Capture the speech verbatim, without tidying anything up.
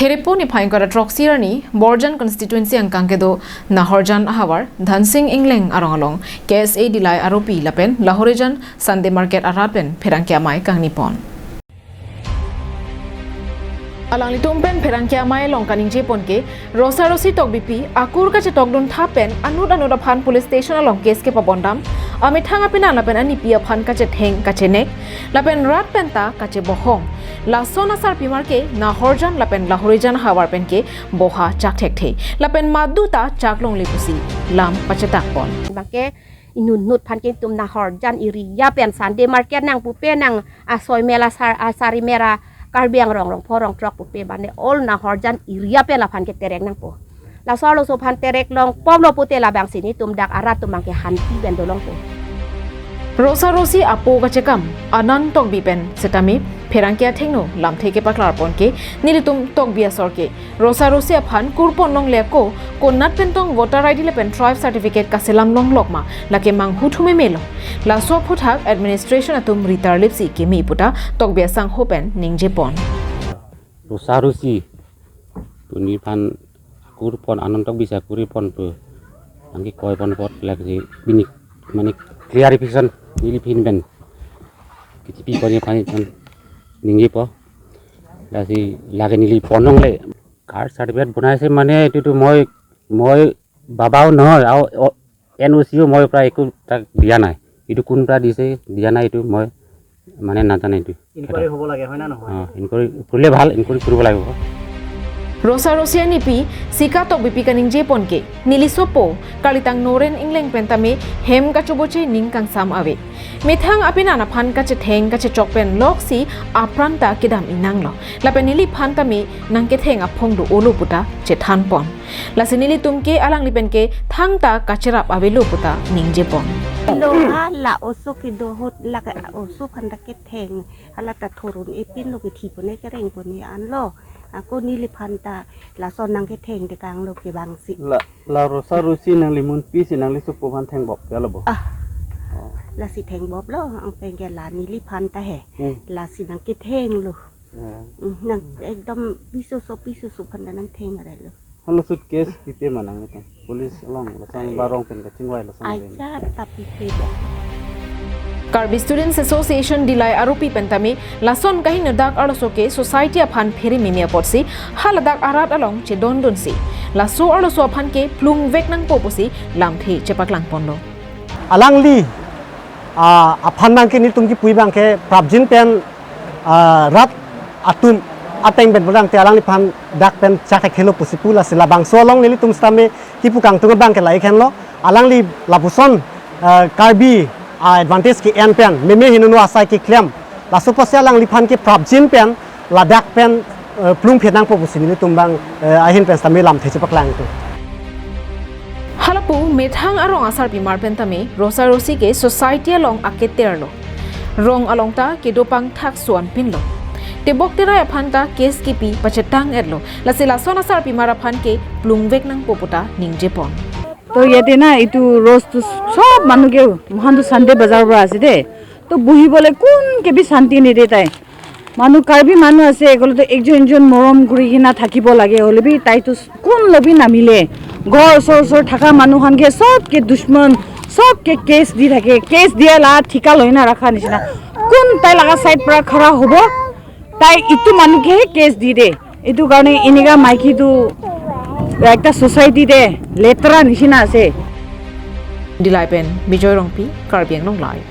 Kherepon niphai ingkoi ra throksi arni Borjan constituency angkang kedo Nahorjan ahavar Dhansing Engleng arong along K S A Dillai aropi lapen Lahorijan Sunday Market arat pen pherangke amei kangnipon. Alanglitum pen pherangke amei along kaningjepon ke Rosa Rosi Tokbipi akur kachetokdun thap pen anut anut aphan police station along case kepabondam, amethang apenan lapen anipi aphan kachetheng kachenek lapen rat penta kachebohong. Lason asarpimar ke Nahorjan lapen Lahorijan ahavar pen ke boha chak thekthe lapen madu ta chak longle pusi lam pachetakpon. Bangke inut nut aphan ke itum Nahorjan area pen Sunday Market nang pupe, nang asoi mela sar, asari mera Karbi Anglong rongpho rongthrok pupe, mane all Nahorjan area pen laphan ke terek nangpo. Laso arloso aphan terek longpomlo pute labangsi netum dak arat atum abangke hanti pen dolongpo. Rosa Rosi apo kachekam Anand Tokbi pen setame pherangke athengno lamthe kepaklarpon ke nelitum Tokbi asor ke Rosa Rosi aphan kurpon longle ako, konat pentong voter I D lapen tribe certificate kaselam longlok ma, lake manghu thumemelo. Laso aphuthak administration atum ritar lipsi keme puta Tokbi asangho pen ningjepon. Rosa Rosi pu neliphan kurpon, Anand Tokbi si kurpon pu angki koipon apot lake si pini mane clarification neliphan pen kachepipon aphan pen ningjepo. Lasi lake neli pon longle। Caste certificate বনাইছে মানে এইটোতো মই, মই বাবাও নহয় আৰু অ-, এন অ' চিও মই প্ৰায় একো তাক দিয়া নাই। এইটো কোন পৰা দিছে, দিয়া নাই, এইটো মই মানে নাজানো এইটো। ইনকুৱাৰী হ'ব লাগে, হয় না নহয়? অ, ইনকুৱাৰী কৰিলে ভাল, ইনকুৱাৰী কৰিব লাগিব। Rosa Rosi anipi Sika Tokbipi kaningjepon ke neli sopo kalitang Noren Engleng pen tame hem kachoboche ning kangsam ave. Methang apenan aphan kachetheng kachechok pen loksi apran ta kedam inanglo. Lapen neliphan tame nangketheng aphong do-olo puta chethanpon. Lasi nelitum ke alangli pen ke thangta kacherap avelo puta ningjepon. Lo ha la oso kedo ahut lake oso aphan ta ketheng, hala ta thurun-e pinlo, kethi pon-e kereng pon-e anlo. Ako neliphan ta lason nangketheng tekanglo kevangsi. La, la Rosa Rosi nanglimun pisi nangli sopo aphan thengbop ya lo bo? Ah. Oh. Lasi thengboplo, ang pen ke la neliphan ta he. Hmm. Lasi nangkethenglo. Ya. Hmm, nang ekdom piso so piso so aphan ta nangtheng arelo. Halaso case pipe ma nang itu? Police along, lason barong pen kachingvai lason ave. Aja tapi pipe. Karbi Students Association Dillai aropi pen tame lason kahingno dak arloso ke society aphan phere meme apotsi haladak arat along chedondunsi laso arloso aphan ke plungvek nangpo pusi lamthe chepaklangponlo. Alangli, ah, aphan abangke nelitum kipu abangke prapjin pen, ah, rat atum ateng pen bodang te alangliphan dak pen chak thekhelo pusi pu, lasi labangso along nelitum setame kipu kangtung abangke la-ik henlo, alangli lapuson, ah, Karbi, ah, advantage ke-en pen meme henono asai keklem. Laso apotsi alangliphan ke prapjin pen ladak pen, eh, plungphet nangpo pusi nelitum abang, eh, ahin pen setame lamthe chepaklangtung. Halapu methang arong asarpimar pen tame Rosa Rosi ke society along aketerlo. Rong along ta kedo pangthak suan pinlo. Tebok terai aphan ta case kipi pachetang-etlo. Lasi lason asarpimar aphan ke plungvek nangpo puta ningjepon. তো ইয়াতে না, এইটো ৰোজটো চব মানুহ কিয়, মহানটো চানডে বজাৰ পৰা আছে দেই। তো বহিবলৈ কোন কেবি শান্তি নিদিয়ে তাই। মানুহ, কাৰ্বি মানুহ আছে, এগলতে একজন একজন মৰম কৰি কিনা থাকিব লাগে, হ'লে বি তাইতো কোন লবি নামিলে। ঘৰ ওচৰ ওচৰ থকা মানুহ হানকে চবকে দুশ্মন, চবকে কেছ দি থাকে। কেছ দিয়া লা ঠিকা লৈ না ৰখা নিচিনা। কোন তাই লগা চাইড পৰা খাৰা হ'ব, তাই ইটো মানুহকেহে কেছ দি দে। এইটো কাৰণে এনেকা মাইকীটো একটা ছ'চাইটিতে লেতেৰা নিচিনা আছে। Dillai pen Bijoy Rongpi, Karbi Anglong Live.